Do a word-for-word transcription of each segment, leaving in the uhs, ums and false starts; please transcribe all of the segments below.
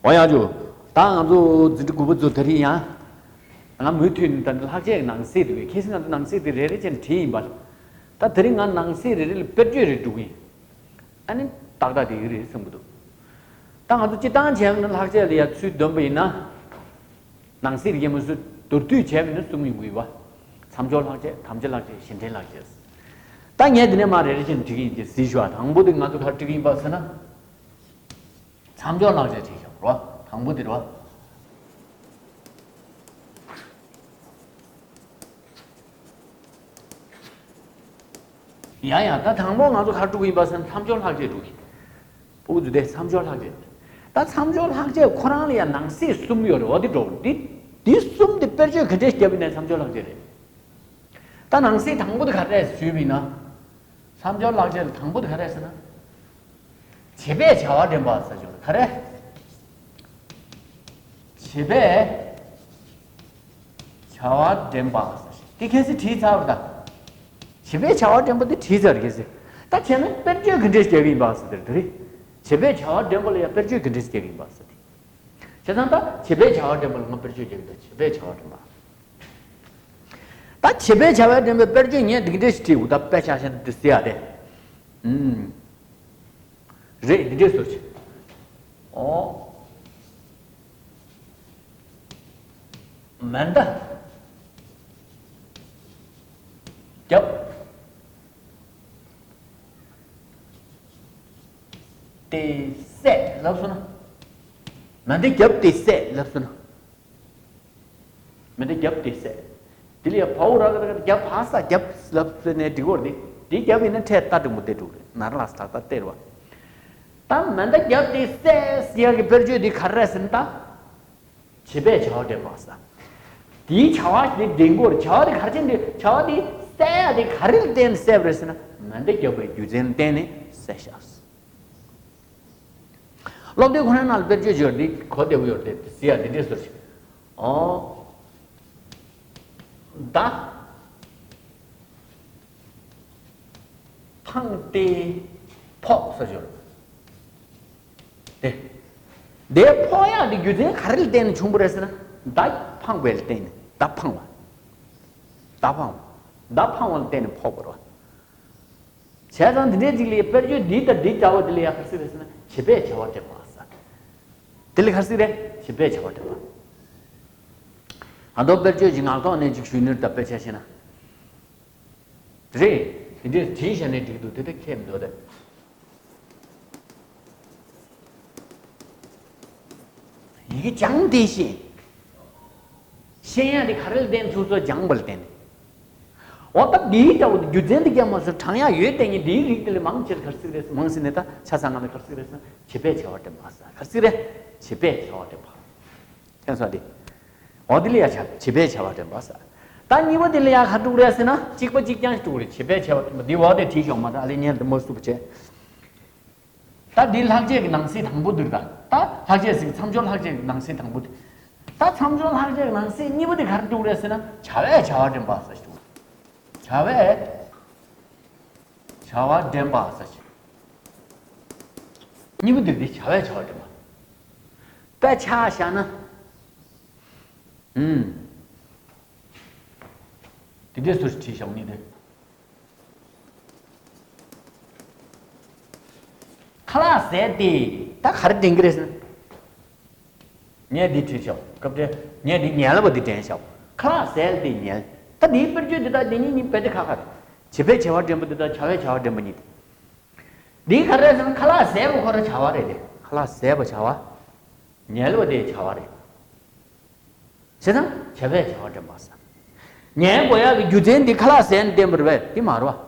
འོ་ཡང་ཅུ། ད་ང་ཚོ་འཛིན་གྲྭ་དགུ་པ་ཚོ་དེ་རིང་ཡང་། ང་མུ་མཐུད་ནས་ད་ལྷག་ཆད་ནང་གསེས་དེ་བས་ཁེ་སི་ང་ཚོ་ནང་གསེས་དེ་རེ་རེ་བྱས་ནས་བྲིས་ཡིན་པ། ད་དེ་རིང་ང་ནང་གསེས་རེ་རེ་ལ་དཔེར་བརྗོད་རེ་འབྲི་གི་ཡིན། ཨ་ནི་ཏག་ཏག་དེ་གི་རེད་བསམ་གི་འདུག་ད་ང་ཚོ་སྤྱི་བཏང་བྱས་པ་ན་ལྷག་ཆད་ལ་ཡ་ཚུལ་འདོན་པ་ཡིན་ན། ནང་གསེས་རིགས་མ་སུ་མདོར་བསྡུས་བྱས་པ་ན་གསུམ་ཡོང་གི་ཡོད་པ། མཚམས་སྦྱོར་ལྷག་ཆད། དམ་བཅའ་ལྷག་ཆད། གཞི་འདྲེན་ལྷག་ཆད། ད་ངས་འདི་ནས་མར་རེ་རེ་བྱས་ནས་འབྲི་གི་ཡིན་དེ་གཟིགས་ཤོག་ཨ། དང་པོ་དེ་ང་ཚོ་ག་རེ་འབྲི་གི་ཡིན་པ་ཟེར་ན། མཚམས་སྦྱོར་ལྷག་ཆད་བྲིས་ཤོག་རོ། དང་པོ་དེ་རོ། ཡ་ཡ། ད་དང་པོ་ང་ཚོ་ག་རེ་འབྲི་གི་ཡིན་པ་ཟེར་ན་མཚམས་སྦྱོར་ལྷག་ཆད་འབྲི་གི་ཡིན། ཕྲུ་གུ་ཚོ་དེ་མཚམས་སྦྱོར་ལྷག་ཆད། ད་མཚམས་སྦྱོར་ལྷག་ཆད་ཁོ་རང་ལ་ཡང་ནང་གསེས་གསུམ་ཡོད་རེད་བ། དེ་འགྲོ་འདི་འདི་གསུམ་དེ་དཔེར་བརྗོད་ག་འདྲས་བརྒྱབ་ཡིན་ན་མཚམས་སྦྱོར་ལྷག་ཆད་རེད། ད་ནང་གསེས་དང་པོ་དེ་ག་རེ་ཞུས་པ་ཡིན་ན། མཚམས་སྦྱོར་ལྷག་ཆད་ལ་དང་པོ་དེ་ག་རེ་ཟེར་ན། བྱེད་པས་བྱ་བ་འདྲེན་པ་ཟེར་ཞོར་ག་རེ། བྱེད་པས་བྱ་བ་འདྲེན་པ་ཟེར་ཞོར་དེ་གལ་སྲིད་བྲིས་ཚར་བ་ད། བྱེད་པས་བྱ་བ་འདྲེན་པ་དེ་བྲིས་ཚར་གལ་སྲིད། ད་བྱས་ན་དཔེར་བརྗོད་ག་འདྲས་བརྒྱབ་ཡིན་པ་ཟེར་དེ་རེད། བྱེད་པས་བྱ་བ་འདྲེན་པ་ལ་ཡང་དཔེར་བརྗོད་ག་འདྲས་བརྒྱབ་ཡིན་པ་ཟེར་དེ། བྱས་ཙང་ད་བྱེད་པས་བྱ་བ་འདྲེན་པ་ལ་ང་དཔེར་བརྗོད་རྒྱག་གི་འདུག་བྱེད་པས་བྱ་བ་འདྲེན་པ། ད་བྱེད་པས་བྱ་བ་འདྲེན་པའི་དཔེར་བརྗོད་ངས་འདི་འདྲས་ཞིག་བྲིས་འདུག་ད་དཔེ་ཆ་བཞག་ན་འདི་ཟེར་ཡ་དེ། ཨུམ། རེད། འདི་འདྲས་ཟེར་ཅིག་ཨོ། མེ་མདའ་བརྒྱབ་སྟེ་བསད་ལབ་སོང་ན། མེ་མདའ་བརྒྱབ་སྟེ་བསད་ལབ་སོང་ན། མེ་མདའ་བརྒྱབ་སྟེ་བསད། དེ་ལ་ཡ་བའོ་ར་ག་ར་ག་ར་བརྒྱབ་བ་ས་བརྒྱབ་ལབ་ཟེར་ནས་འགྲིག་གོ་རེད། དེ་བརྒྱབ་ཡིན་ན་ཕྲད་ཏ་འགྲེང་བུ་དེ་འགྲིག་རེད། ན་ར་ལ་ས་ཏ་སྟེར་བ། ད་མེ་མདའ་བརྒྱབ་སྟེ་བསད་ཟེར་ཡ་གི་དཔེར་བརྗོད་འདི་ག་རེ་རེད་ཟེར་ན་ད། བྱེད་པས་བྱ་བ་འདྲེན་པ་ཟེར། དེའི་བྱ་བ་དེ་འདྲེན་གོ་རེད། བྱ་བ་དེ་ག་རེ་བྱས་འདྲེན། བྱ་བ་དེ་བསད་ཡ་དེ་ག་རེ་ལ་བརྟེན་ནས་བསད་པ་རེད་ཟེར་ན་མེ་མདའ་བརྒྱབ་པའི་རྒྱུ་མཚན་ལ་བརྟེན་ནས་བསད་ཤག་སློབ་དེབ་ཁོ་ནའི་ནང་ལ་དཔེར་བརྗོད་ཡོད་རེད། གོ་བདེ་པོ་ཡོད་རེད། ཟེར་ཡ་འདི་འདྲས་ཟེར་ཞིག་ཨོ། མདའ་འཕངས་ཏེ་ཕོག་ཟེར་ཞིག་ཡོད་རེད། དེ། དེ་ཕོག་ཡག་དེ་རྒྱུ་མཚན་ག་རེ་ལ་བརྟེན་ནས་བྱུང་བ་རེད་ཟེར་ན། མདའ་འཕངས་པ་ལ་བརྟེན་ནས། མདའ་འཕངས་པ། མདའ་འཕངས་པ། མདའ་འཕངས་པ་ལ་བརྟེན་ནས་ཕོག་པ་རེད། བྱས་ཙང་འདི་འདྲའི་ཅིག་ལ་དཔེར་བརྗོད་འདི་དང་འདི་འདྲ་བོ་དེ་ལ་ཡང་ག་རེ་ཟེར་རེད་ཟེར་ན་བྱེད་པས་བྱ་བ་འདྲེན་པ་ཟེར། དེ་ལ་ག་རེ་ཟེར་རེད། བྱེད་པས་བྱ་བ་འདྲེན་པ། ཨ་མདོ་དཔེར་བརྗོད་ཀྱི་ངག་ཐོག་ནས་ཅིག་ཞུས་ནས་ད་དཔེ་ཆ་བཤད་ན། རེད། དེ་འདྲས་བྲིས་བཞག་ནས་འགྲིག་འདུག་དེ་ལྟར་ཁྱད་མི་འདུག་སྟེ། ཡི་གེ་སྦྱངས་ཏེ་ཤེས། ཤེས་ཡ་དེ་ག་རེ་ལ་བརྟེན་ཚུལ་སོགས་སྦྱངས་པ་ལ་བརྟེན་ནས། འོ་ད་འདིའི་འདྲ་བོ་དེ་རྒྱུ་མཚན་དེ་རྒྱབ་མ་སོང་དྲང་ཡག་ཡོད་བསྟན་ནས་འདིའི་རིགས་དེ་ལས་མང་ཆེར་ག་རེ་ཟེར་རེད། མང་ཟེར་ནས་ད་ཆ་ཚང་ང་ལ་ག་རེ་ཟེར་རེད་ཟེར་ན་བྱེད་པས་བྱ་བ་འདྲེན་པ་ཟེར། ག་རེ་ཟེར་རེད། བྱེད་པས་བྱ་བ་འདྲེན་པ། ཁྱེད་ཚོ་འདི། འོ་འདི་ལ་ཡ་བྱ་བྱེད་པས་བྱ་བ་འདྲེན་པ་ཟེར། ད་གཉིས་པ་འདི་ལ་ཡ་ག་འགྲོ་གི་རེད་ཟེར་ན་གཅིག་པ་གཅིག་རྐྱང་ཞིག་འགྲོ་གི་རེད། བྱེད་པས་བྱ་བ་འདྲེན་པ་འདི་འོ་དེ་བྲིས་ཤོག་མ་ད་ཨ་ལེ་ཉན་དུ་མ་བསུབ་བྱས། ད་འདི་ལྷག་བཅས་ཀྱི་ནང་གསེས་དང་པོ་འདིར་ད་ད་ལྷག་བཅས་ཟིག་མཚམས་སྦྱོར་ལྷག་བཅས་ཀྱི་ནང་གསེས་དང་པོ་འདི། ད་མཚམས་སྦྱོར་ལྷག་བཅས་ཀྱི་ནང་གསེས་གཉིས་པ་འདི་ག་རེ་འགྲོ་གི་རེད་ཟེར་ན་བྱ་བས་བྱ་བ་འདྲེན་པ་ཟེར་ཞིག་འགྲོ་གི་རེད། བྱ་བས་བྱ་བ་འདྲེན་པ་ཟེར་ཞིག་གཉིས་པ་འདིར་འདི་བྱ་བས་བྱ་བ་འདྲེན་པ། དཔེ་ཆ་བཞག་ན། ཨུམ། དེ་འདྲའི་ཟུར་ཞིག་བྲིས་བཞག་ནི་དེ། ཁ་ལག་ཟས་ཏེ་ད་ག་རེ་དྲན་གི་རེད་ཟེར་ན། ངས་འདི་བྲིས་བཞག་སྐབས་དེ་ངས་འདི་ཉལ་བ་འདི་དྲན་བཞག་ཁ་ལག་ཟས་ཏེ་ཉལ། ད་འདིའི་དཔེར་བརྗོད་འདི་དག་འདི་གཉིས་གཉིས་དཔེ་དེ་ཁ་ཁ་རེད། བྱེད་པས་བྱ་བ་འདྲེན་པ་འདི་དག་བྱ་བས་བྱ་བ་འདྲེན་པ་གཉིས་ཏེ། འདི་ག་རེ་ཟེར་ན་ཁ་ལག་ཟས་པ་ཁོ་རང་བྱ་བ་རེད་དེ། ཁ་ལག་ཟས་པ་བྱ་བ། ཉལ་བ་དེ་བྱ་བ་རེད། བྱས་ཙང་བྱ་བས་བྱ་བ་འདྲེན་པ་ཟེར། ཉལ་དགོས་ཡག་གི་རྒྱུ་མཚན་འདི་ཁ་ལག་ཟས་ནས་བསྟན་པ་རེད་པས། འདི་མ་རེད་པ།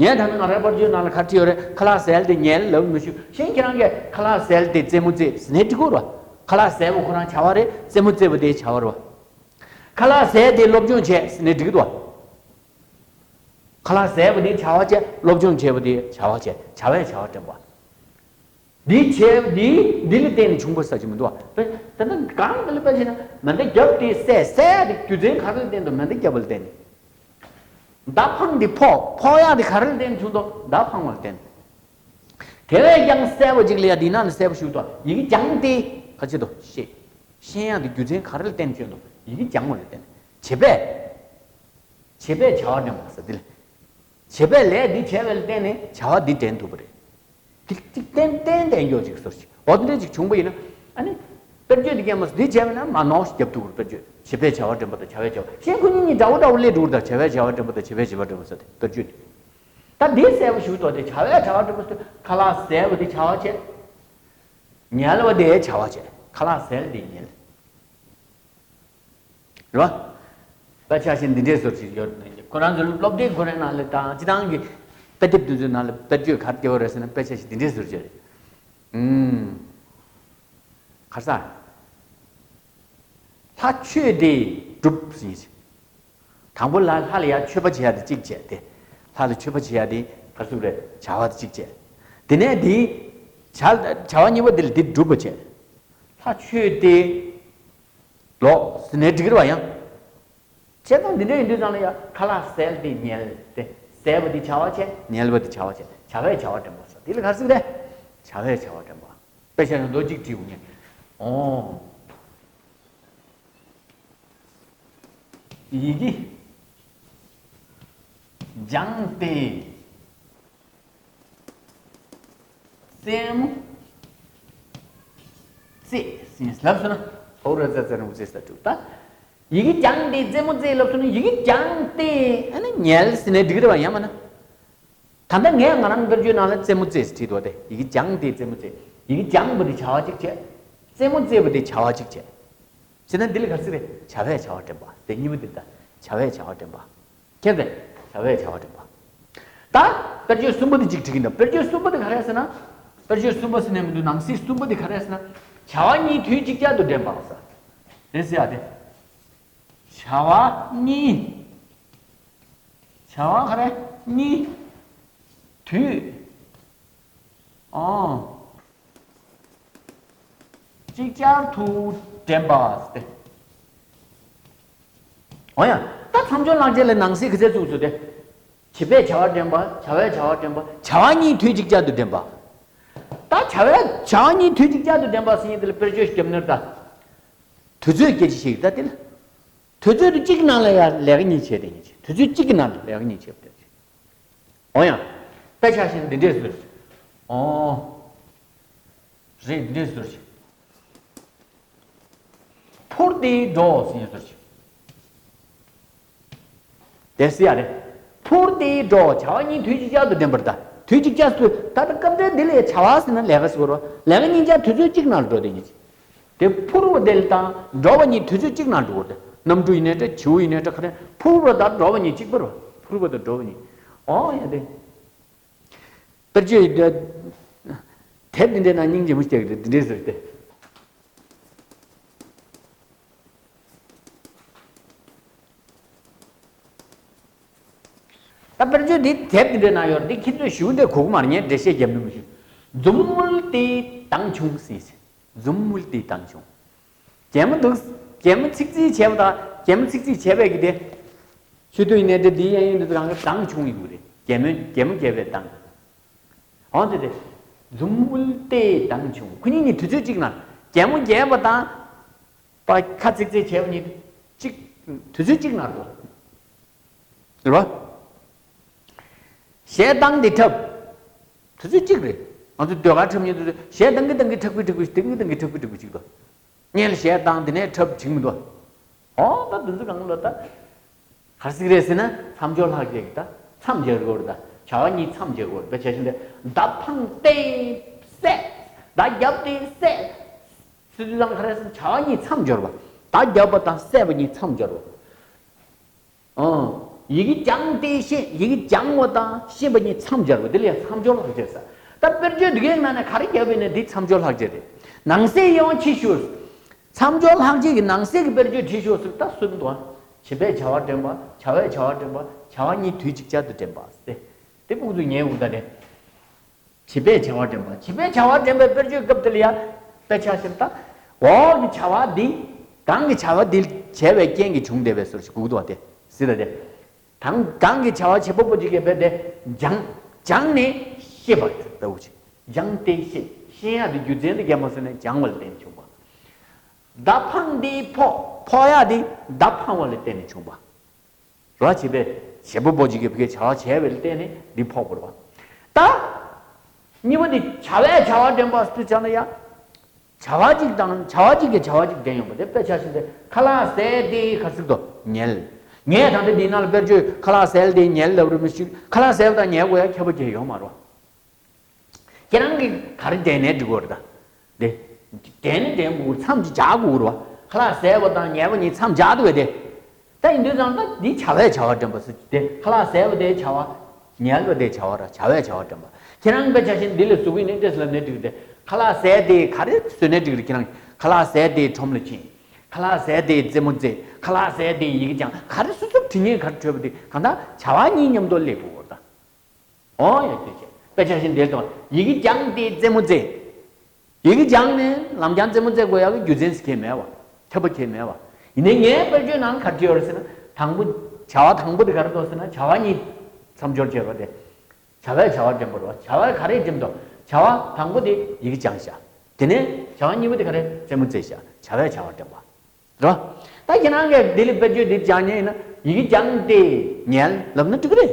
ངས་ད་ནི་ང་རའི་པར་བརྗོད་ནང་ལ་ག་རེ་བྲིས་ཡོད་རེད། ཁ་ལག་ཟས་ཏེ་ཉལ་ལབ་མི་ཞུ། གཞན་ཁྱེད་རང་གིས་ཁ་ལག་ཟས་ཏེ་རྩེད་མོ་རྩེ་ཟེར་ནས་འགྲིག་གོ་རེད་པ། ཁ་ལག་ཟས་པ་ཁོ་རང་བྱ་བ་རེད། རྩེད་མོ་རྩེ་བ་དེ་བྱ་བ་རེད་པ། ཁ་ལག་ཟས་ཏེ་སློབ་སྦྱོང་བྱས་ཟེར་ནས་འགྲིག་གི་འདུག་པ། ཁ་ལག་ཟས་པ་དེ་བྱ་བ་བྱས། སློབ་སྦྱོང་བྱས་པ་དེ་བྱ་བ་བྱས། བྱ་བས་བྱ་བ་འདྲེན་པ། འདི་བྱས་འདི་འདི་ལ་བརྟེན་ནས་བྱུང་བ་ཟེར་གྱི་མི་འདུག་པ། དཔེ་ད་ནི་གང་འདི་ལ་དཔེ་བྱས་ན་མེ་མདའ་བརྒྱབ་སྟེ་བསད། བསད་དེ་རྒྱུ་མཚན་ག་རེ་ལ་བརྟེན་འདུག་མེ་མདའ་བརྒྱབ་པ་ལ་བརྟེན་ནས། མདའ་འཕངས་ཏེ་ཕོག་ཕོག་ཡག་དེ་ག་རེ་ལ་བརྟེན་བྱུང་འདུག་མདའ་འཕངས་པ་ལ་བརྟེན། དེ་བས་ཀྱང་གསལ་པོ་ཅིག་ལ་ཡ་འདི་ནང་ནས་གསལ་པོ་ཞུ་དོ། ཡི་གེ་སྦྱངས་ཏེ་ ཨ་ཅེ་དོ་ཤེས། ཤེས་ཡག་དེ་རྒྱུ་མཚན་ག་རེ་ལ་བརྟེན་བྱུང་དོ། ཡི་གེ་སྦྱང་བ་ལ་བརྟེན་ནས་བྱེད་པས། བྱེད་པས་བྱ་བ་འདྲེན་པ་ཟེར་དེ་ལ། བྱེད་པས་ལས་འདི་བྱས་པ་ལ་བརྟེན་ནས་བྱ་བ་འདི་འདྲེན་ཐུབ་པ་རེད། དེ་གཅིག་ཏན་ཏན་ཏན་མགྱོགས་ཅིག་ཟེར་ཞིག་འོ་དེ་འདྲ་ཅིག་བྱུང་པ་ཡིན་ན། ཨ་ནི། དཔེར་བརྗོད་འདི་སྐྱེས་མ་སོང་འདི་བྱས་པ་ན་མ་ནོར་ཞིག་རྒྱབ་ཐུབ་པར་དཔེར་བརྗོད་བྱེད་པས་བྱ་བ་འདྲེན་པ་དང་བྱ་བས་བྱ་བ་ཤེས་ཁོ་གཉིས་གཉིས་འདྲ་བོ་འདྲ་བོ་སླེབས་འགྲོ་གི་རེད། ད་བྱ་བས་བྱ་བ་འདྲེན་པ་དང་བྱེད་པས་བྱེད་པ་འདྲེན་པ་ཟེར་ཏེ་དཔེར་བརྗོད་འདི། ད་འདི་གསལ་པོ་ཞིག་འདུག་སྟེ་བྱ་བས་བྱ་བ་འདྲེན་པ་ཟེར་ཁ་ལག་ཟས་པ་འདི་བྱ་བ་བྱས། ཉལ་བ་དེ་བྱ་བ་བྱས། ཁ་ལག་ཟས་དེ་ཉལ། རེད་བ། དཔེ་ཆ་ཞིག་འདི་འདྲའི་བཟོ་ཅིག་ཡོད། ཁོ་རང་ཚོའི་སློབ་གྲྭའི་ཁོ་རའི་ནང་ལ་དང་སྤྱི་བཏང་གི་དཔེ་དེབ་འདི་ཚོའི་ནང་ལ་དཔེ་བརྗོད་ག་རེ་སྐྱེ་བ་རེད་ཟེར་ན། དཔེ་ཆ་ཞིག་འདི་འདྲའི་བཟོ་ཅིག་རེད། ཨུམ། ག་རེ་ཟ། ལྷ་མཆོད་དེ་སྒྲུབ་ཟེར་ཡིན། དང་པོ་ལ་ལྷ་ལ་ཡ་མཆོད་པ་བྱེད་ཡ་དེ་གཅིག་བྱས་ཏེ། ལྷ་ལ་མཆོད་པ་བྱེད་ཡ་དེ་ག་རེ་ཟེར་རེད། བྱ་བ་དེ་གཅིག་བྱས། དེ་ནས་དེ། བྱ་བྱ་བ་གཉིས་པ་དེ་ལ་དེ་སྒྲུབ་པ་བྱས། ལྷ་མཆོད་དེ། ལོག་ཟེར་ནས་འགྲིག་རེད་བ་ཡང་། བྱས་ཙང་འདི་འདྲ་ཡིན་དུས་ཙང་ལ་ཡ་ཁ་ལག་ཟས་དེ་ཉལ་ཏེ། ཟས་པ་དེ་བྱ་བ་བྱས། ཉལ་བ་དེ་བྱ་བ་བྱས། བྱ་བས་བྱ་བ་འདྲེན་པ་སོགས་དེ་ལ་ག་རེ་ཟེར་རེད། བྱ་བས་བྱ་བ་འདྲེན་པ། དཔེ་ཆ་ནང་ལོ་གཅིག་བྲིས་འོང་ངས། ཨོ། ཡི་གེ་སྦྱངས་ཏེ་རྩེད་མོ་རྩེས་ཟེར་ལབ་སོང་ན། ཧོ་ར་ཙ་ཙ་ར་འུ་ཙེ་ས་དྲུག་ད། ཡི་གེ་སྦྱངས་ཏེ་རྩེད་མོ་རྩེས་ལབ་སོང་ན་ཡི་གེ་སྦྱངས་ཏེ་ཨ་ནི་ཉལ་ཟེར་ནས་འགྲིག་རེད་བ་ཡང་མིན་ན། ད་ལྟ་ངས་ང་རང་དཔེར་བརྗོད་ནང་ལ་རྩེད་མོ་རྩེས་ཟེར་བྲིས་འདུག་སྟེ། ཡི་གེ་སྦྱངས་ཏེ་རྩེད་མོ་རྩེས། ཡི་གེ་སྦྱངས་པ་དེ་བྱ་བ་གཅིག་བྱས། རྩེད་མོ་རྩེས་པ་དེ་བྱ་བ་གཅིག་བྱས། བྱས་ན་འདི་ལ་ག་རེ་ཟེར་རེད། བྱ་བས་བྱ་བ་འདྲེན་པ་དེ་གཉིས་པོ་འདི་ད། བྱ་བས་བྱ་བ་འདྲེན་པ། མཁྱེན་པས། བྱ་བས་བྱ་བ་འདྲེན་པ། ད་དཔེར་བརྗོད་གསུམ་པ་དེ་གཅིག་བྲིས་ཀྱི་འདུག་དཔེར་བརྗོད་གསུམ་པ་དེ་ག་རེ་ཟེར་ན། དཔེར་བརྗོད་གསུམ་པ་ཟེར་ནས་མི་འདུག་ནང་གསེས་གསུམ་པ་དེ་ག་རེ་ཟེར་ན། བྱ་བ་གཉིས་དུས་གཅིག་ཅར་དུ་འདྲེན་པ་ཟེར། དེ་ཟེར་ཡ་དེ། བྱ་བ་གཉིས། བྱ་བ་ག་རེ་གཉིས། དུས། ཨང་། ཅིག་ཅར་དུ་འདྲེན་པ་སྟེ། འོ་ཡ། ད་མཚམས་སྦྱོར་ལྷག་བཅས་ལ་ནང་གསེས་ག་ཚད་བཙུགས་སོང་སྟེ། བྱེད་པས་བྱ་བ་འདྲེན་པ། བྱ་བས་བྱ་བ་འདྲེན་པ། བྱ་བ་གཉིས་དུས་ཅིག་ཅར་དུ་འདྲེན་པ། ད་བྱ་བས་བྱ་བ་གཉིས་དུས་ཅིག་ཅར་དུ་འདྲེན་པ་ཟེར་མཁན་དེ་ལ་དཔེར་བརྗོད་རྒྱབ་ནོར་ད། དུས་ཚོད་སྐད་ཆ་བཤད་ཀྱི་ད་དེ་ལ། དུས་ཚོད་དུ་གཅིག་ནང་ལ་ཡ་ལས་ཀ་གཉིས་བྱས་ཏེ་ཡིན་ཅིག་དུས་ཚོད་གཅིག་གི་ནང་ལ་ལས་ཀ་གཉིས་བྱས་པ་དེ་ཅིག་འོ་ཡང་། དཔེ་ཆ་བཞིན་འདི་འདྲས་ཟེར། འོ། རེད་འདི་འདྲས་ཟེར་ཅིག་འཕུར་ཏེ་འགྲོ་ཟེར་ཡིན་ཟེར་ཅིག་དེ་ཟེར་ཡ་རེད། འཕུར་ཏེ་འགྲོ་བྱ་བ་གཉིས་དུས་གཅིག་ཅར་དུ་འདྲེན་པར་ད། དུས་གཅིག་ཅར་དུ་ད་ལྟ་སྐབས་འདིར་འདི་ལས་བྱ་བ་ཟེར་ན་ལས་ཀ་ཟེར་བ་རེད། ལས་ཀ་གཉིས་ཀྱང་དུས་ཚོད་གཅིག་ནང་ལ་འགྲོ་དེ་ཡིན་ཅིག་དེ་འཕུར་བ་དེ་དང་འགྲོ་བ་གཉིས་དུས་ཚོད་གཅིག་ནང་འགྲོ་བར་ཏེ། གནམ་གྲུ་ཡིན་ནའི་འདྲ་བྱིའུ་ཡིན་ནའི་འདྲ་ག་རེ་འཕུར་བ་དང་འགྲོ་བ་གཉིས་གཅིག་པ་རེད། འཕུར་བ་དང་འགྲོ་བ་གཉིས། ཨོ་ཡ་དེ། དཔེར་བརྗོད་དེབ་འདི་འདྲའི་ནང་སྙིང་རྗེ་མོ་ཞིག་རྒྱག་གི་འདུག་འདི་འདྲའི་ཟེར་ཏེ། ད་དཔེར་བརྗོད་འདི་དེབ་འདི་འདྲའི་ནང་ཡོད་རེད། འདི་ཁྱེད་ཚོས་ཞུ་འདྲ་གོ་གི་མ་རེད། ངས་འགྲེལ་བཤད་རྒྱབ་ནི་མི་ཞུ། འཛུམ་དམུལ་ཏེ་མདངས་ཆུང་ཟེར། འཛུམ་དམུལ་ཏེ་མདངས་ཆུང་། གད་མོ་འདུག་གད་མོ་ཚིག་རྩིས་བྱས་པ་དང་གད་མོ་ཚིག་རྩིས་བྱས་པས་ཀྱི་དེ། ཆུ་ཐོག་ཡིན་ནའི་འདྲ་འདི་གཡས་གཡོན་འདི་ཚོ་གང་ག་མདངས་ཆུང་ཡོད་རེད། གད་མོ་གད་མོ་བརྒྱབ་པའི་མདངས། འོན་ཏེ་དེ། འཛུམ་དམུལ་ཏེ་མདངས་ཆུང་། ཁོ་གཉིས་གཉིས་དུས་ཚོད་གཅིག་ན། གད་མོ་བརྒྱབ་པ་དང་། པ་ཁ་ཚིག་ཚིག་བྱས་པ་གཉིས་གཅིག་དུས་ཚོད་གཅིག་ན་འགྲོ། རེད་བ། གཞས་བཏང་སྟེ་འཁྲབ། དུས་ཚོད་གཅིག་རེད། ང་ཚོ་ཟློས་གར་འཁྲབ་མཁན་དུས་ཚོད་གཞས་བཏང་གི་བཏང་གི་འཁྲབ་གི་འཁྲབ་གི་བཏང་གི་བཏང་གི་འཁྲབ་གི་འཁྲབ་གི་གཅིག་འདུག་སྔོན་ལ་གཞས་བཏང་དེ་ནས་འཁྲབ་བྱེད་ཀྱི་མི་འདུག་ཨོ་ད་དུས་ཚོད་གང་ལ་ད། ག་རེ་ཟེར་གི་རེད་ཟེར་ན་མཚམས་སྦྱོར་ལྷག་བཅས་ཀྱི་ད་མཚམས་སྦྱར་དགོས་རེད། ད་བྱ་བ་གཉིས་མཚམས་སྦྱར་དགོས་རེད། དཔེ་ཆ་བཞིན་ཏེ། མདའ་འཕངས་ཏེ་བསད། མདའ་བརྒྱབ་སྟེ་བསད། སི་ཏུ་ལང་ཁ་རེ་སི་བྱ་བ་གཉིས་མཚམས་སྦྱོར་བ། མདའ་བརྒྱབ་པ་དང་བསད་པ་གཉིས་མཚམས་སྦྱོར་བ། ཨང་། ཡི་གེ་སྦྱངས་ཏེ་ཤེས། ཡི་གེ་སྦྱང་བ་དང་ཤེས་པ་གཉིས་མཚམས་སྦྱར་བ། དེ་ལ་ཡང་མཚམས་སྦྱོར་ལྷག་བཅས་ཟེར། ད་དཔེར་བརྗོད་འདི་གའི་ནང་ནས་ག་རེ་བརྒྱབ་པས་ན་འདི་མཚམས་སྦྱོར་ལྷག་བཅས་རེད། ནང་གསེས་དབྱེ་བ་ཕྱེ་ཤོག་མཚམས་སྦྱོར་ལྷག་བཅས་ཀྱི་ནང་གསེས་ཀྱི་དཔེར་བརྗོད་བྲིས་ཤོག་ཟེར། ད་གསུམ་འདུག་ཨ། བྱེད་པས་བྱ་བ་འདྲེན་པ། བྱ་བས་བྱ་བ་འདྲེན་པ། བྱ་བ་གཉིས་དུས་གཅིག་ཅར་དུ་འདྲེན་པ་ཟེར། དེ་ཕུགས་སུ་ཉལ་འུར་ད་རེད། བྱེད་པས་བྱ་བ་འདྲེན་པ། བྱེད་པས་བྱ་བ་འདྲེན་པའི་དཔེར་བརྗོད་སྐབས་དེ་ལ་ཡང་དཔེ་ཆ་བཞིན་ད། འོག་གི་བྱ་བ་འདི། གང་གི་བྱ་བ་འདི་བྱས་པའི་རྐྱེན་གྱིས་བྱུང་བསྡད་པའི་ཟུར་ཞིག་གུག་འདུག་བ་དེ་ཟེར་ད་དེ། དང་གང་གི་བྱ་བ་བྱེད་པ་པོ་ཅིག་གིས་བས་ཏེ་སྦྱངས། སྦྱངས་ནས་ཤེས་པ་ལྟ་བུ་ཅིག་སྦྱངས་ཏེ་ཤེས། ཤེས་ཡག་དེ་རྒྱུ་མཚན་དེ་རྒྱབ་མ་སོང་ནས་སྦྱང་བ་ལ་བརྟེན་བྱུང་བ། མདའ་འཕངས་དེ་ཕོག་ཕོག་ཡག་དེ་མདའ་འཕངས་པ་ལ་བརྟེན་ནས་བྱུང་བ། རོ་བྱེད་པས་བྱེད་པ་པོ་གཅིག་གིས་བི་ཀའི་བྱ་བ་བྱས་པ་ལ་བརྟེན་ནས་འདི་ཕོག་པ་རེད་བ། ད། གཉིས་པ་འདི་བྱ་བས་བྱ་བ་འདྲེན་པ་ཟེར་དུས་ཙམ་ལ་ཡ། བྱ་བ་གཅིག་དང་བྱ་བ་གཅིག་གིས་བྱ་བ་གཅིག་འདྲེན་ཡོང་བ་དེ་དཔེ་ཆ་བཞིན་དུ་ཁ་ལག་ཟས་དེ་ག་ཟིག་དོ་ཉལ། ངས་ད་ལྟ་འདི་ནང་ལ་དཔེར་བརྗོད་ཁ་ལག་ཟས་དེ་ཉལ་ལབ་རེད་མི་ཤེས། ཁ་ལག་ཟས་དང་ཉལ་དགོས་ཡ་ཁྱད་པར་གང་ཡང་ཡོད་མ་རེད་བ། ཁྱེད་རང་གིས་ག་རེ་འདྲེན་ནས་འགྲིག་གི་རེད་ད། དེ། འདྲེན་ནས་འདྲེན་དགོས་མཚམས་ཅིག་སྦྱར་དགོས་རེད་བ། ཁ་ལག་ཟས་པ་དང་ཉལ་བ་གཉིས་མཚམས་སྦྱར་འདུག་བས་དེ། ད་ཡིན་དུས་ཙང་ད་འདི་བྱ་བས་བྱ་བ་འདྲེན་པ་ཟེར་གྱི་དེ་ཁ་ལག་ཟས་པ་དེ་བྱ་བ། ཉལ་བ་དེ་བྱ་བ་ར་བྱ་བས་བྱ་བ་འདྲེན་པ། ཁྱེད་རང་དཔེ་ཆ་བཞིན་འདི་ལ་གཟུགས་ཡིན་ནའི་ཏོག་ཙམ་ལབ་ནའི་འགྲིག་གི་དེ་ཁ་ལག་ཟས་དེ་ག་རེ་བཟོས་ནའི་འགྲིག་གི་རེད། ཁྱེད་རང་ཁ་ལག་ཟས་དེ་ཁྲོམ་ལ་ཕྱིན། ཁ་ལག་ཟས་དེ་རྩེད་མོ་རྩེ། ཁ་ལག་ཟས་དེ་ཡི་གེ་སྦྱངས། ག་རེ་སོ་སོར་བྲིས་མཁན་ག་རེ་འཕྲོད་པ་དེ་གང་ལྟར་བྱ་བ་གཉིས་མཉམ་དུ་སླེབས་དགོས་རེད་ད། འོ་ཡ་དེ་བྱས་དཔེ་ཆ་བཞིན་འདིར་དང་ཡི་གེ་སྦྱངས་ཏེ་རྩེད་མོ་རྩེ། ཡི་གེ་སྦྱངས་ནས་ལམ་སྦྱངས་རྩེད་མོ་རྩེ་དགོས་ཡག་གི་རྒྱུ་མཚན་ཟེར་མཁན་མེད་བ། ཁྱབ་པ་ཁྱད་མེད་བ། ཡིན་ནའི་ངའི་དཔེར་བརྗོད་ནང་ག་རེ་བྲིས་ཡོད་རེད་ཟེར་ན་དང་པོ། བྱ་བ་དང་པོ་དེ་ག་རེ་འདུག་ཟེར་ན་བྱ་བ་གཉིས་མཚམས་སྦྱོར་བྱས་པ་དེ། བྱ་བས་བྱ་བ་འདྲེན་པ་རེད་བ། བྱ་བས་ག་རེ་འདྲེན་འདུག་བྱ་བ་དང་པོ་དེ་ཡི་གེ་སྦྱངས་བཞག་དེ་ནས་བྱ་བ་གཉིས་པ་དེ་ག་རེ་རྩེད་མོ་རྩེ་བཞག་བྱ་བས་བྱ་བ་འདྲེན་པ། རེད་བ། ད་ཁྱེད་རང་གིས་འདི་ལ་དཔེར་བརྗོད་འདི་སྦྱང་མཁན་ཡིན་ན་ཡི་གེ་སྦྱངས་ཏེ་ཉལ་ལབ་ན་འགྲིག་གི་རེད།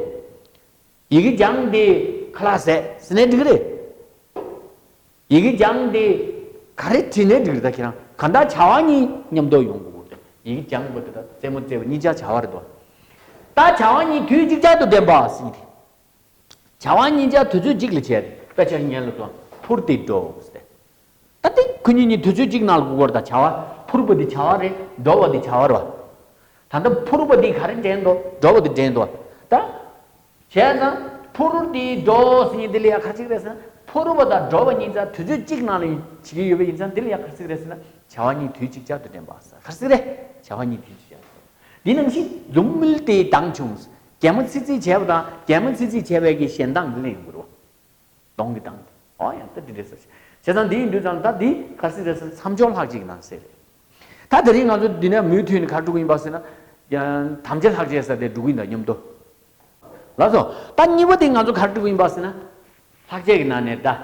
ཡི་གེ་སྦྱངས་ཏེ་ཁ་ལག་ཟས་ཟེར་ནའི་འགྲིག་གི་རེད། ཡི་གེ་སྦྱངས་ཏེ་ག་རེ་བྲིས་ནའི་འགྲིག་གི་རེད། ད་ཁྱེད་རང་གང་ལྟར་བྱ་བ་གཉིས་མཉམ་དུ་ཡོང་དགོས་ཀྱི་རེད། ཡི་གེ་སྦྱངས་པ་དེ་དང་རྩེད་མོ་རྩེ་བ་གཉིས་ཆ་བྱ་བ་རེད་དོ། ད་བྱ་བ་གཉིས་དུས་གཅིག་ཅར་དུ་འདྲེན་པ་ཟེར་གྱི་རེད། བྱ་བ་གཉིས་ཆ་དུས་ཚོད་གཅིག་ལ་བྱས་ཏེ་དཔེ་ཆ་ཉན་ལ་སོང་འཕུར་ཏེ་འགྲོ་ཟེར། ད་དེ་ཁོ་གཉིས་གཉིས་དུས་ཚོད་གཅིག་ནང་ལ་སྒུག་དགོས་རེད། ད་བྱ་བ་འཕུར་བ་འདི་བྱ་བ་རེད། འགྲོ་བ་འདི་བྱ་བ་རེད་བ། ད་ལྟ་འཕུར་བ་འདི་ག་རེ་འདྲེན་འདུག་འགྲོ་བ་འདི་འདྲེན་འདུག་ད། བྱས་ཙང་འཕུར་ཏེ་འགྲོ་ཟེར་མཁན་འདི་ལ་ཡང་ག་རེ་ཟེར་གི་རེད་ཟེར་ན་འཕུར་བ་དང་འགྲོ་བ་གཉིས་ཆ་དུས་ཚོད་གཅིག་ནང་ལ་བྱེད་ཀྱི་ཡོད་པ་ཡིན་ཙང་འདི་ལ་ཡང་ག་རེ་ཟེར་གི་རེད་ཟེར་ན་བྱ་བ་གཉིས་དུས་གཅིག་ཅར་དུ་འདྲེན་པ་ཟེར། ག་རེ་ཟེར་གི་རེད། བྱ་བ་གཉིས་དུས་གཅིག་ཅར་དུ། འདི་ནང་བཞིན་འཛུམ་དམུལ་ཏེ་མདངས་ཆུང་། གད་མོ་ཚིག་ཚིག་བྱས་པ་དང་གད་མོ་ཚིག་ཚིག་བྱས་པའི་གི་ཞེ་སྡང་གི་གླེང་དགོས་རེད་བ། གདོང་གི་མདངས་དེ། ཨོ་ཡང་ད་འདི་འདྲས་ཟེར། བྱས་ཙང་འདི་ཡིན་དུས་ཙང་ད་འདི་ག་རེ་ཟེར་ཟེར་ན་མཚམས་སྦྱོར་ལྷག་བཅས་ཀྱི་ནང་གསེས་རེད། ད་དེ་རིང་ང་ཚོ་འདི་ནས་མུ་མཐུད་ནས་ག་རེ་འགྲོ་གི་ཡིན་པ་ཟེར་ན། ཡང་དམ་བཅའ་ལྷག་བཅས་ཟེར་དེ་འགྲོ་གི་ཡིན་ད་མཉམ་དུ། ལགས་སོ། ད་གཉིས་པ་དེ་ང་ཚོ་ག་རེ་འགྲོ་གི་ཡིན་པ་ཟེར་ན། ལྷག་བཅས་ཀྱི་ནང་ནས་ད།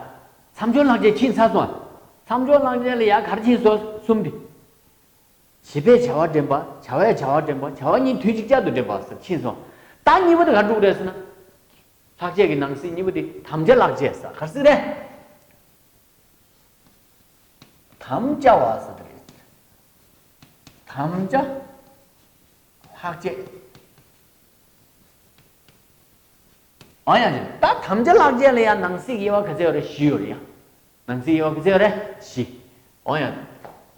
མཚམས་སྦྱོར་ལྷག་བཅས་ཕྱིན་ཚར་སོང་ང་། མཚམས་སྦྱོར་ལྷག་བཅས་ལ་ཡང་ག་རེ་ཕྱིན་སོང་གསུམ་དེ། བྱེད་པས་བྱ་བ་འདྲེན་པ། བྱ་བས་བྱ་བ་འདྲེན་པ། བྱ་བ་གཉིས་དུས་གཅིག་ཅར་དུ་འདྲེན་པ་ཟེར་ཕྱིན་སོང་། ད་གཉིས་པ་དེ་ག་རེ་འགྲོ་གི་རེད་ཟེར་ན། ལྷག་བཅས་ཀྱི་ནང་གསེས་གཉིས་པ་དེ་དམ་བཅའ་ལྷག་བཅས་ཟེར་ག་རེ་ཟེར་གི་རེད། དམ་བཅའ་བ་ཟེར་གི་རེད། དམ་བཅའ་ལྷག་བཅས། ཨ་ཡང་ཅིག་ད་དམ་བཅའ་ལྷག་བཅས་ལ་ཡང་ནང་གསེས་དབྱེ་བ་ག་ཚད་ཡོད་རེད། བཞི་ཡོད་རེད་ཡ། ནང་གསེས་དབྱེ་བ་ག་ཚད་ཡོད་རེད། བཞི། ཨ་ཡང་།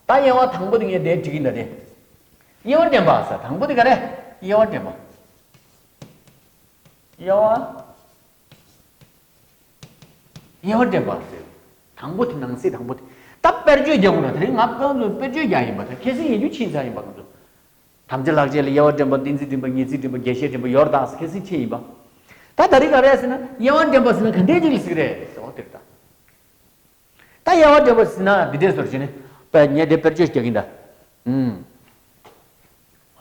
ད་དབྱེ་བ་དང་པོ་དེ་ངས་འདིར་བྲིས་ཀྱི་འདུག་དེ། དབྱེ་བ་འདྲེན་པ་ཟེར་དང་པོ་དེ་ག་རེ། དབྱེ་བ་འདྲེན་པ། དབྱེ་བ། དབྱེ་བ་འདྲེན་པ་ཟེར། དང་པོ་དེ་ནང་གསེས་དང་པོ་དེ། ད་དཔེར་བརྗོད་རྒྱག་དགོས་ན་དེ་རིང་ང་རང་ཚོ་དཔེར་བརྗོད་རྒྱག་ཡིན་པ་དང་ཁ་སང་ཡིན་རྒྱུ་ཕྱིན་ཚར་ཡིན་པ་ང་ཚོ། དམ་བཅའ་ལྷག་བཅས་ལ་དབྱེ་བ་འདྲེན་པ། གཏན་ཚིགས་འདྲེན་པ། ངེས་ཚིག་འདྲེན་པ། རྒྱས་བཤད་འདྲེན་པ། ཡོད་རེད་ད་ཟེར་ཁ་སང་ཕྱིན་ཡིན་པ། ད་ད་རེས་ག་རེ་ཟེར་ན་དབྱེ་བ་འདྲེན་པ་ཟེར་ན་ག་འདྲས་ཅིག་ལ་ཟེར་གི་རེད་ཟེར་བ་དེ་རེད་ད། ད་དབྱེ་བ་འདྲེན་པ་ཟེར་ན་འདི་འདྲས་ཟེར་བྱས་ནས་དཔེ་ངས་འདི་དཔེར་བརྗོད་རྒྱག་གིན་ད། ཨུམ།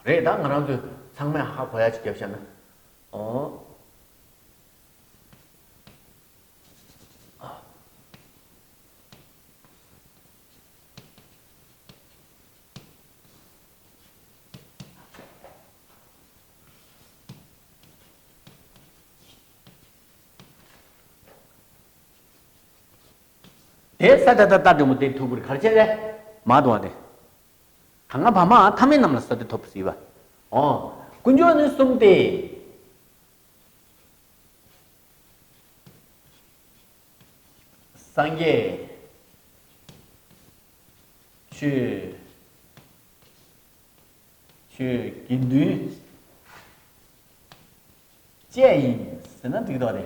རེད་ད་ང་རང་ཚོས་ཚང་མས་ཧ་གོ་ཡ་ཅིག་བརྒྱབ་བཞག་ན། ཨོ། དེ་ས་ཏ་བཏགས་སྟ་འགྲེང་བུ་སྟེ་ཐུབ་པར་ག་རེ་བྱས་རེད། མ་འདུག་བ་དེ། ག་ང་བ་མ་ཐ་མའི་རྣམ་ལ་ས་ཏ་ཐོབ་ཟེར་བ། ཨོ། དཀོན་མཆོག་ནི་གསུམ་སྟེ། སངས་རྒྱས། ཆོས། ཆོས་དགེ་འདུན་བཅས་ཡིན་ཟེར་ན་འགྲིག་འདུག་སྟེ།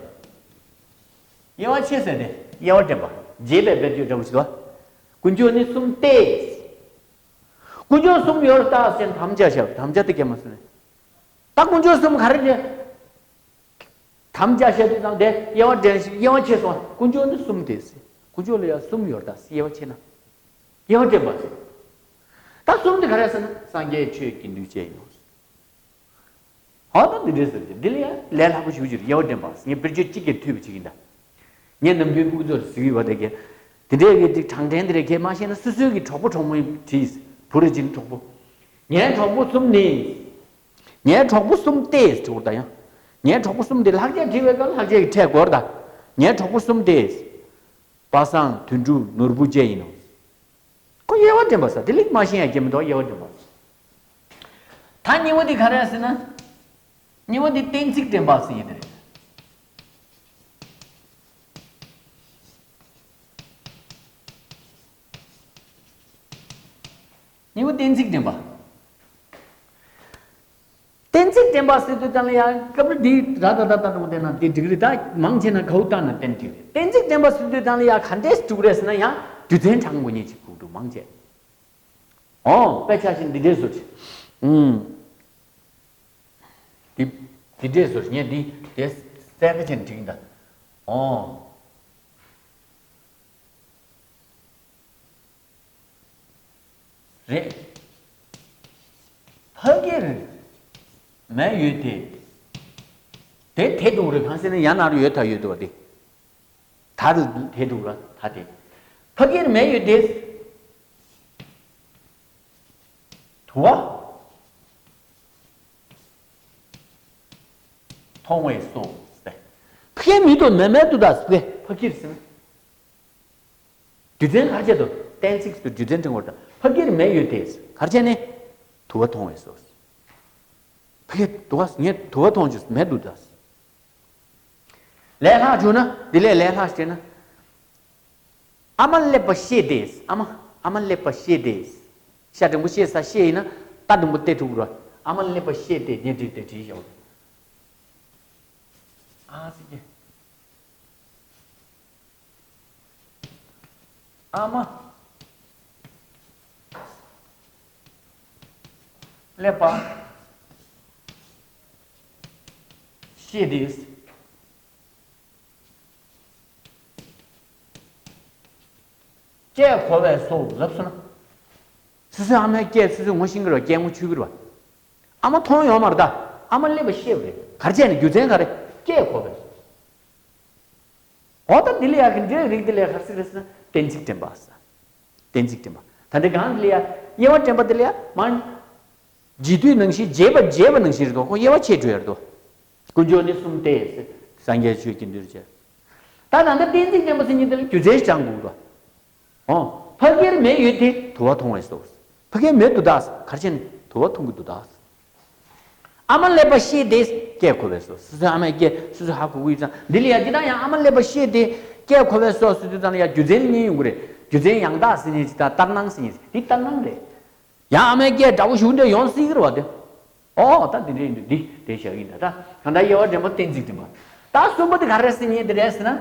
དབྱེ་བ་ཕྱེ་ཟེར་ཏེ་དབྱེ་བ་འདྲེན་པ། རྒྱས་པའི་དཔེར་བརྗོད་འདྲ་པོ་ཞིག་འདུག་དཀོན་མཆོག་ནི་གསུམ་སྟེ། དཀོན་མཆོག་གསུམ་ཡོད་རེད་ད་ཟེར་དམ་བཅའ་བཞག་དམ་བཅའ་དེ་སྐྱེལ་མ་སོང་ནས། ད་དཀོན་མཆོག་གསུམ་ག་རེ་རེད། དམ་བཅའ་བཤད་དུས་ཙང་དེ་དབྱེ་བ་འདྲེན་ཞིག་དབྱེ་བ་ཕྱེ་སོང་། དཀོན་མཆོག་ནི་གསུམ་སྟེ་ཟེར། དཀོན་མཆོག་ལ་ཡང་གསུམ་ཡོད་རེད་ད་ཟེར་དབྱེ་བ་ཕྱེ་ན། དབྱེ་བ་འདྲེན་པ་ཟེར། ད་གསུམ་དེ་ག་རེ་ཟེར་ན་སངས་རྒྱས་ཆོས་དགེ་འདུན་བཅས་ཡིན་ནོ། ཨ་ད་འདི་འདྲས་ཟེར་གྱི་འདི་ལ་ཡང་ལས་སླ་པོ་ཞེ་པོ་ཅིག་རེད། དབྱེ་བ་འདྲེན་པ་ཟེར། ངས་དཔེར་བརྗོད་གཅིག་གིས་འཐུས་པ་ཅིག་ཡིན་ད། ངས་ནམ་རྒྱུན་ཕྲུ་གུ་ཚོར་ཟེར་གྱི་ཡོད་པ་དེ་གས། དེ་འདྲས་ཀྱི་ཅིག་དྲང་དྲན་དེ་རེད་ཁྱེད་མ་ཤེས་ན་སོ་སོའི་གི་གྲོགས་པོ་གྲོགས་མོ་དྲིས། བུ་རེད་ཅིང་གྲོགས་པོ། ངའི་གྲོགས་པོ་གསུམ་ནི། ངའི་གྲོགས་པོ་གསུམ་སྟེ་དྲི་བར་ད་ཡང་། ངའི་གྲོགས་པོ་གསུམ་དེ་ལྷག་ཆད་དྲི་བའི་སྐབས་ལྷག་ཆད་ཀྱི་ཕྲད་དགོས་ར་ད། ངའི་གྲོགས་པོ་གསུམ་སྟེ། པ་སངས་དོན་གྲུབ་ནོར་བུ་བཅས་ཡིན་ནོ། ཁོ་དབྱེ་བ་འདྲེན་པ་ས་དེ་ལེགས་མ་ཤེས་ཡ་སྐྱེ་མི་འདུག་དབྱེ་བ་འདྲེན་པ། ད་གཉིས་པ་དེ་ག་རེ་ཟེར་ན། གཉིས་པ་དེ་གཏན་ཚིགས་འདྲེན་པ་ཟེར་ཡིན་དེ་རེད། གཉིས་པ་གཏན་ཚིགས་འདྲེན་པ། གཏན་ཚིགས་འདྲེན་པ་ཟེར་དུས་ཙམ་ལ་ཡང་སྐབས་རེ་འདི་ར་ད་ད་ད་འགྲོ་བསྡད་ན་འདི་འགྲིག་རེད། ད་མང་ཆེ་ན་གའུ་ཏ་ན་གཏན་འགྲིག་རེད། གཏན་ཚིགས་འདྲེན་པ་ཟེར་དུས་ཙམ་ལ་ཡང་ག་འདྲས་འགྲུག་རེད་ཟེར་ན་ཡང་རྒྱུ་མཚན་དྲང་པོ་ཉིད་ཅིག་དགོས་འདུག་མང་ཆེ། ཨོ་དཔེ་ཆ་བཞིན་འདི་འདྲས་བཟོ་ཆེ། ཨུམ། འདི་འདི་འདྲས་བཟོ་ཆེ་ངས་འདི་དེ་གསལ་ཁ་ཆེན་འགྲིག་ཡིན་ད། ཨོ། རེད། ཕ་གིར་མེ་ཡོད་དེ། དེ་དེ་དུང་རེ་གང་ཟེར་ན་ཡང་ན་རུ་ཡོད་ད་ཡོད་དུ་བ་དེ། ད་རུ་དེ་དུང་ར་ད་དེ། ཕ་གིར་མེ་ཡོད་དེ། དུ་བ། མཐོང་བས་སོ། ཕ་གིར་མེ་དུ་མེ་མེ་དུ་ད་ཕ་གིར་ཟེར་ན། རྒྱུ་མཚན་ག་རེ་བྱས་འདུག་གཏན་ཚིགས་སུ་རྒྱུ་མཚན་དྲན་དགོས་དང་ཕ་གིར་མེ་ཡོད་དེ་ག་རེ་བྱས་ནས་དུ་བ་མཐོང་བས་སོ། ཕ་གིར་དུ་བ་ངས་དུ་བ་མཐོང་རྒྱུ་མེད་འདུག་ད། ལས་སླ་བྱུང་ན་འདི་ལས་ལས་སླ་ཞེ་ན། ཨ་མ་ཀླད་པ་ཤེས་ཏེ། ཨ་མ་ཨ་མ་ཀླད་པ་ཤེས་ཏེ། ཤ་འགྲེང་བུ་ཤེས་ས་ཤེས་ཡིན་ན་ཏ་འགྲེང་བུ་ཏེ་དྲུག་ར། ཨ་མ་ཀླད་པ་ཤེས་ཏེ་ངས་བྲིས་ཏེ་བྲིས་ཤོག་ཨ་ཙི་ཀྱེ། ཨ་མ་ཀླད་པ་ཤེས་ཏེ། སྐད་གོ་བས་སོ་ལབ་སོང་ན། སོ་སོའི་ཨ་མའི་སྐད་སོ་སོས་ངོ་ཤེས་ཀྱི་རེད་པ། སྐད་ངོ་ཆོད་ཀྱི་རེད་པ། ཨ་མ་མཐོང་ཡོད་མ་རེད་ད། ཨ་མ་ཀླད་པ་ཤེས་པ་རེད། ག་རེ་བྱས་ནས་རྒྱུ་མཚན་ག་རེ། སྐད་གོ་བས་སོ། འོ་ད་འདི་ལ་ཡ་གི་འདྲའི་རིགས་འདི་ལ་ཡ་ག་རེ་ཟེར་ན་གཏན་ཚིགས་འདྲེན་པ་ཟེར། གཏན་ཚིགས་འདྲེན་པ། ད་འདི་གང་འདི་ལ་ཡ་དབྱེ་བ་འདྲེན་པ་འདི་ལ་ཡ་མ། རྗེས་ཟློས་ནང་བཞིན་རྗེས་པ་རྗེས་པ་ནང་བཞིན་རེད་དོ། ཁོ་དབྱེ་བ་ཕྱེ་འགྲོ་ཡ་རེད་དོ། དཀོན་མཆོག་ནི་གསུམ་སྟེ། སངས་རྒྱས་ཆོས་ཀྱི་འདུལ་བྱེད། ད་ད་ལྟ་གཏན་ཚིགས་འདྲེན་པ་ཟེར་མཁན་འདི་ལ་རྒྱུ་མཚན་ཞིག་དྲངས་དགོས་རེད་དོ། ཨོ། ཕ་གིར་མེ་ཡོད་དེ་དུ་བ་མཐོང་བས་སོ། ཕ་གིར་མེ་འདུག་ད། ག་རེ་བྱས་ནས་དུ་བ་མཐོང་གི་འདུག་ད། ཨ་མ་ཀླད་པ་ཤེས་ཏེ་སྐད་གོ་བས་སོ། སོ་སོའི་ཨ་མའི་སྐད་སོ་སོས་ཧ་གོ་གི་ཡོད་ཙང་འདི་ལ་ཡ་འདི་དང་ཡང་ཨ་མ་ཀླད་པ་ཤེས་ཏེ་སྐད་གོ་བས་སོ་ཟེར་དུས་ཙང་ལ་ཡ་རྒྱུ་མཚན་གཉིས་ཡོང་གི་རེད། རྒྱུ་མཚན་ཡང་དག་ཟེར་མཁན་ཅིག་དང་ལྟར་སྣང་ཟེར་མཁན་ཅིག་འདི་ལྟར་སྣང་རེད། ཡང་ཨ་མའི་སྐད་འདྲ་པོ་ཞིག་འདྲ་ཡོང་སྲིད་ཀྱི་རེད་པ་དེ། ཨོ་ད་འདི་འདྲ་ཡིན་དུས་འདི་དེ་བཞག་གི་ཡིན་ད། ད་གང་ལྟར་དབྱེ་བ་འདྲེན་པ་གཏན་ཚིགས་འདྲེན་པ། ད་གསུམ་པ་དེ་ག་རེ་ཟེར་མཁན་དེ་རེད་ཟེར་ན།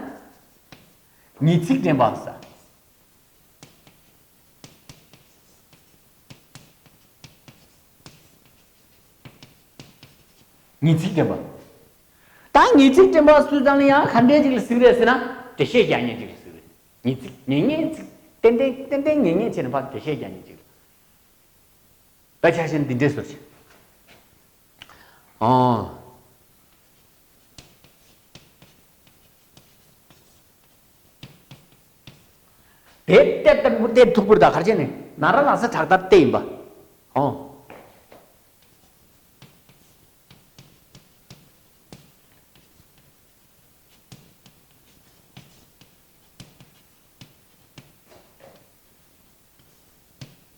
ངེས་ཚིག་འདྲེན་པ་ཟེར། ངེས་ཚིག་འདྲེན་པ། ད་ངེས་ཚིག་འདྲེན་པ་སུས་ཙང་ལ་ཡང་ག་འདྲས་ཅིག་ལ་ཟེར་གི་རེད་ཟེར་ན། འགྲེལ་བཤད་རྒྱག་མཁན་ཅིག་ལ་ཟེར་གི་རེད། ངེས་ཚིག་ངེས་ངེས་ཚིག་ཏན་ཏན་ཏན་ཏན་ངེས་ངེས་བྱས་ནས་ཕར་འགྲེལ་བཤད་རྒྱག་མཁན་ཅིག་ལ། དཔེ་ཆ་བཞིན་འདི་འདྲས་སོ་ཞིག་ཨོ། དེ་ལྟ་ལྟ་བུ་སྟེ་ཐུག་པུར་དང་གར་བྱས་ནས་ན་ར་ལ་ས་དྲག་ལྟར་སྟེ་ཡིན་པ། ཨོ།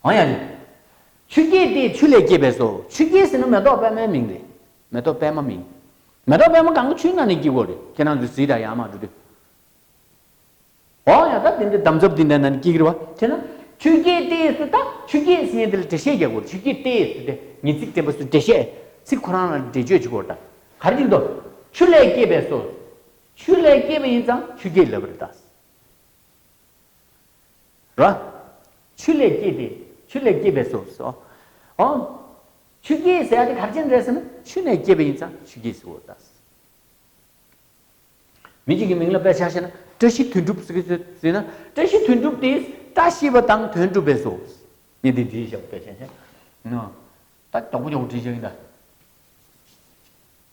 ཨོ་ཡ་ཡ། ཆུ་སྐྱེས་ཏེ་ཆུ་ལས་སྐྱེས་པས་སོ། ཆུ་སྐྱེས་ཟེར་ན་མེ་ཏོག་པད་མའི་མིང་རེད། མེ་ཏོག་པད་མ་མིང་། མེ་ཏོག་པད་མ་གང་ག་ཆུའི་ནང་ནས་སྐྱེ་གོ་རེད། ཁྱེད་རང་ཚོས་གཟིགས་དང་ཡར་མར་འགྲོ་དུས། ཨོ་ཡ་ད་དེ་འདྲ་འདམ་རྫབ་དེ་འདྲ་ནང་ནས་སྐྱེ་གི་རེད་བ། དེ་ན་ཆུ་སྐྱེས་ཏེ་སུ་ད་ཆུ་སྐྱེས་ཟེར་མཁན་དེ་ལ་འགྲེལ་བཤད་རྒྱག་གོ་རེད། ཆུ་སྐྱེས་ཏེ་སུ་དེ་ངེས་ཚིག་འདྲེན་པ་སུ་འགྲེལ་བཤད་ཚིག་ཁོ་རང་ལ་འགྲེལ་བརྗོད་བྱེད་གོ་རེད་ད། ག་རེ་ཅིག་འདུག་ཆུ་ལས་སྐྱེས་པས་སོ། ཆུ་ལས་སྐྱེས་པ་ཡིན་ཙང་ཆུ་སྐྱེས་ལབ་པ་རེད་ད། ར། ཆུ་ལས་སྐྱེས་ཏེ། ཆུ་ལས་སྐྱེས་པས་སོ་སོ། ཨོ། ཆུ་སྐྱེས་ཟེར་ཡ་དེ་ག་རེ་བྱས་ནས་རེད་ཟེར་ན་ཆུ་ནས་སྐྱེས་པ་ཡིན་ཙང་ཆུ་སྐྱེས་ཟེར་བ་ད། མི་གཅིག་གི་མིང་ལ་དཔེ་ཆ་བཞག་ན་བཀྲ་ཤིས་དོན་གྲུབ་ཟེར་གི་ཟེར་ན་བཀྲ་ཤིས་དོན་གྲུབ་དེ་བཀྲ་ཤིས་པ་དང་དོན་གྲུབ་པས་སོ། ངས་འདི་བྲིས་བཞག་དཔེ་ཆ་བཞག་ན། ད་མགྱོགས་པོ་མགྱོགས་པོ་བྲིས་བཞག་ཡིན་ད།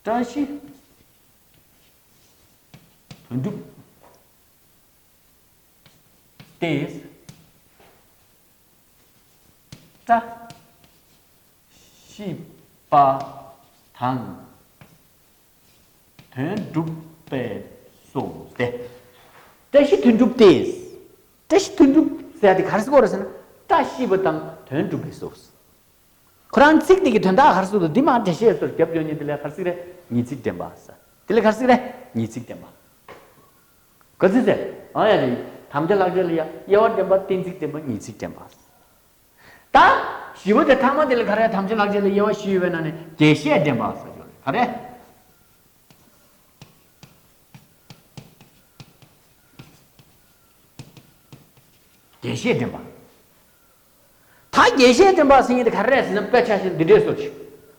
བཀྲ་ཤིས་དོན་གྲུབ། སྟེ། བཀྲ་ཤིས་པ་དང་དོན་གྲུབ་པའི་གསུང་སྟེ། བཀྲ་ཤིས་དོན་གྲུབ་སྟེ། བཀྲ་ཤིས་དོན་གྲུབ་ཟེར་ཡ་དེ་ག་རེ་ཟེར་གོ་རེད་ཟེར་ན། བཀྲ་ཤིས་པ་དང་དོན་གྲུབ་པའི་གསུང་། ཁོ་རང་ཚིག་དེ་གི་དོན་དག་ག་རེ་ཟེར་འདུག་འདི་མར་འགྲེལ་བཤད་སོར་རྒྱབ་ཡོང་ཉིན་དེ་ལས་ག་རེ་ཟེར་རེད། ཉི་ཚིག་འདྲེན་པ་ཟེར། དེ་ལས་ག་རེ་ཟེར་རེད། ཉི་ཚིག་འདྲེན་པ། ག་ཚོད་ཟེར། ཨ་ཡ་རེད། དམ་བཅའ་ལྷག་བཅས་ལ་ཡ་དབྱེ་བ་འདྲེན་པ་གཏན་ཚིགས་འདྲེན་པ་ཉི་ཚིག་འདྲེན་པ། ད་བཞི་པོ་དེ་ཐ་མ་དེ་ལ་ག་རེ། དམ་བཅའ་ལྷག་བཅས་ལ་དབྱེ་བ་བཞི་ཡོད་པའི་ནང་ནས་རྒྱས་བཤད་འདྲེན་པ་ཟེར་རྒྱུ་རེད། ག་རེ། རྒྱས་བཤད་འདྲེན་པ། ད་རྒྱས་བཤད་འདྲེན་པ་ཟེར་མཁན་དེ་ག་རེ་རེད་ཟེར་ན། དཔེ་ཆ་བཞག་འདི་འདྲས་སོ་ཅིག་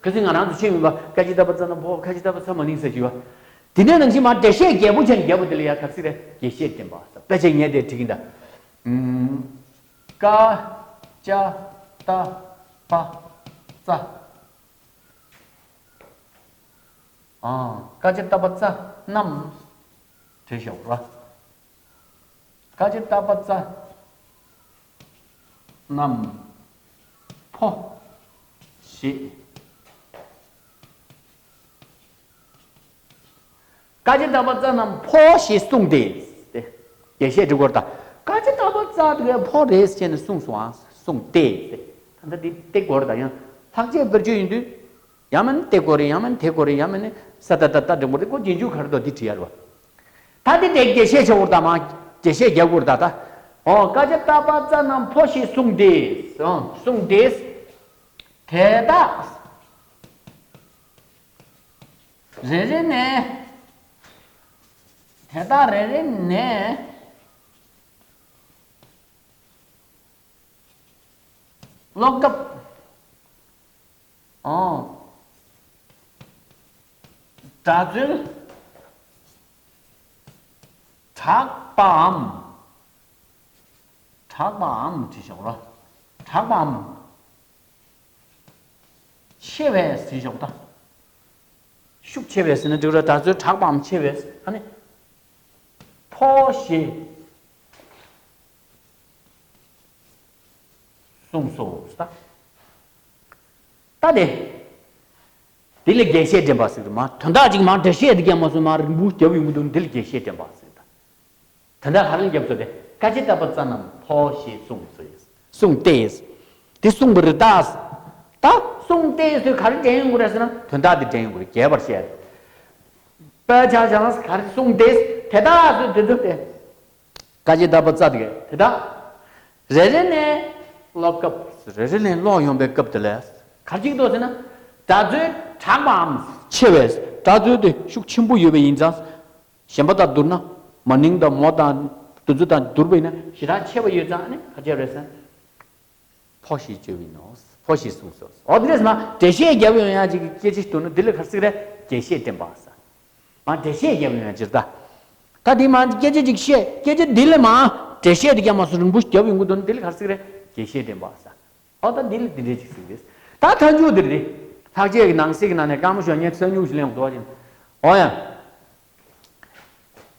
གལ་སྲིད་ང་རང་ཚོ་ཆོས་མིན་པ། སྐད་ཅིག་ལྟ་བུ་རྩ་རྣམས་ཕོ། ཁ་ཅིག་ལྟ་བུ་ཚ་མ་ནིང་ཟེར་གྱི་བ། དེ་ནས་ནང་བཞིན་མར་འགྲེལ་བཤད་རྒྱས་པོ་བྱས་ནས་རྒྱས་པོ་དེ་ལ་ཡ་ག་རེ་ཟེར་རེད། རྒྱས་བཤད་འདྲེན་པ། དཔེ་ཆ་ངས་དེ་བྲིས་ཀྱིན་གདའ། ཀ་ཅ་ཏ་པ་ཙ། ཨ། ཀ་ཅ་ཏ་པ་ཙ་རྣམས་བྲིས་བཞག་ར། ཀ་ཅ་ཏ་པ་ཙ་རྣམས་ཕོ་ཞེས། ཀ་ཅ་ཏ་པ་ཙ་རྣམས་ཕོ་ཞེས་གསུངས་ཏེ། དེ་རྒྱས་བཤད་འབྲི་དགོས་རེད་ད། ཀ་ཅ་ཏ་པ་ཙ་དེ་ག་ཕོ་རེད་ཟེར་ནས་གསུངས་སོང་ཨ། གསུངས་ཏེ། ད་ལྟ་འདི་ཏེ་དགོས་རེད་ད། ཡང་ལྷག་བཅས་དཔེར་བརྗོད་ཡིན་དུས། ཡང་མིན་ཏེ་དགོས་རེད། ཡང་མིན་དེ་དགོས་རེད། ཡང་མིན་ནི་ས་ཏ་ཏ་ཏ་འདྲ་པོ་རེད། ཁོ་རྗེས་འཇུག་ག་རེ་འདུག་འདི་བྲིས་ཡ་རེད་བ། ད་འདི་དེ་རྒྱས་བཤད་བྱེད་དགོས་རེད་ད། མར་རྒྱས་བཤད་རྒྱག་དགོས་རེད་ད། ད་འོ། ཀ་ཅ་ཏ་པ་ཙ་རྣམས་ཕོ་ཞེས་གསུངས་ཏེ། འོ། གསུངས་ཏེ། དེ་དག་རེ་རེ་ནས། དེ་དག་རེ་རེ་ནས་ཀློག་སྐབས། ཨོ། སྒྲ་རྩོལ་དྲག་པའམ། དྲག་པའམ་བྲིས་ཤོག་ར། དྲག་པའམ། ཆེ་བས་ཟེར་ཞོག་ད། ཤུགས་ཆེ་བས་ཟེར་ན་འགྲིག་ར། སྒྲ་རྩོལ་དྲག་པའམ་ཆེ་བས། ཨ་ནི། ཕོ་ཞེས་གསུངས་སོ་ད། ད་དེ། འདི་ལ་རྒྱས་བཤད་འདྲེན་པ་ཟེར་གི་མ། དོན་དག་ཅིག་མ་འགྲེལ་བཤད་འདི་རྒྱབ་མ་སོང་མ་རིང་པོ་རྒྱབ་ཡོང་གི་འདུག་འདི་ལ་རྒྱས་བཤད་འདྲེན་པ་ཟེར་ད། དོན་དག་ག་རེ་ལ་རྒྱབ་སོ་དེ། ཀ་ཅ་ཏ་པ་ཙ་རྣམས་ཕོ་ཞེས་གསུངས་སོ་ཡིན། གསུངས་ཏེ། དེ་གསུངས་པ་རེད་ད། ད་གསུངས་ཏེ་ཟེར་ག་རེ་འདྲེན་ཡོང་གི་རེད་ཟེར་ན། དོན་དག་དེ་འདྲེན་ཡོང་གི་རེད། རྒྱས་པར་བཤད། དཔེ་ཆ་བཞག་ན་ག་རེ་གསུངས་ཏེ། དེ་དག་ཟེར་དེ་ཚོ་དེ། ཀ་ཅ་ཏ་པ་ཙ་དེ་ག་དེ་དག་རེ་རེ་ནས་ཀློག་སྐབས། རེ་རེ་ནས་ཀློག་ཡོང་པའི་སྐབས་དེ་ལ་ག་རེ་ཅིག་འདུག་ཟེར་ན། སྒྲ་རྩོལ་དྲག་པའམ་ཆེ་བས། སྒྲ་རྩོལ་དེ་ཤུགས་ཆེན་པོ་ཡོད་པ་ཡིན་ཙང་། གཞན་པ་དང་བསྡུར་ན། མ་ནིང་དང་མོ་དང་དེ་ཚོ་དང་བསྡུར་བ་ཡིན་ན་ཞེ་དྲག་ཆེ་བ་ཡོད་ཙང་ཨ་ནི་ག་ཅི་རེད་ཟེར་ན། ཕོ་ཞེས་བརྗོད་པ་ཡིན་ནོ། ཕོ་ཞེས་གསུངས་སོ། འོ་དེ་འདྲས་མ་འགྲེལ་བཤད་རྒྱབ་ཡོང་ཡ་ཅིག་གི་སྐད་ཆ་ཞིག་འདུག་ན་འདི་ལ་ག་རེ་ཟེར་རེད། རྒྱས་བཤད་འདྲེན་པ་ཟེར། མ་འགྲེལ་བཤད་རྒྱབ་ཡོང་ཡ་ཅིག་ད། ད་འདི་མ་སྐད་ཆ་ཅིག་བཤད། སྐད་ཆ་འདི་ལ་མ་འགྲེལ་བཤད་འདི་རྒྱབ་མ་སོང་རིང་པོ་རྒྱབ་ཡོང་གི་འདུག་ན་འདི་ལ་ག་རེ་ཟེར་རེད། རྒྱས་བཤད་འདྲེན་པ་ཟེར། ཨོ་ད་འདི་ལ་འདི་འདྲས་ཅིག་ཟེར་གི་རེད། ད་མཐའ་མཇུག་འདིར་རེད། ལྷག་བཅས་ཀྱི་ནང་གསེས་ཀྱི་ནང་ནས་སྐར་མ་ཞོག་ངས་མཚན་ཉུང་ཞིག་ལེན་དགོས་འདུག་བ་ཅིན། ཨོ་ཡ།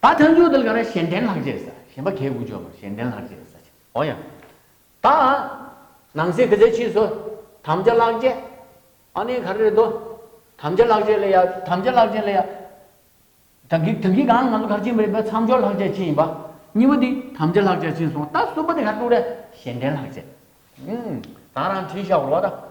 ད་མཐའ་མཇུག་འདི་ལ་ག་རེ་གཞན་འདྲེན་ལྷག་བཅས་ཟེར། གཞན་པ་གས་དགུ་བརྗོད་མ་གཞན་འདྲེན་ལྷག་བཅས་ཟེར། ཨོ་ཡ། ད། ནང་གསེས་ག་ཚད་ཕྱིན་སོང་། དམ་བཅའ་ལྷག་བཅས། ཨ་ནི་ག་རེ་རེད་དོ། དམ་བཅའ་ལྷག་བཅས་ལ་ཡ། དམ་བཅའ་ལྷག་བཅས་ལ་ཡ། ད་གི་ད་གི་གང་ང་ཚོ་ག་རེ་ཕྱིན་པ་རེད་པས། མཚམས་སྦྱོར་ལྷག་བཅས་ཕྱིན་ཡིན་པ། གཉིས་པ་འདི་དམ་བཅའ་ལྷག་བཅས་ཕྱིན་སོང་། ད་གསུམ་པ་འདི་ག་རེ་འདུག་རེད། གཞན་འདྲེན་ལྷག་བཅས། ཨུམ། ད་རང་བྲིས་བཞག་རོགས་ད།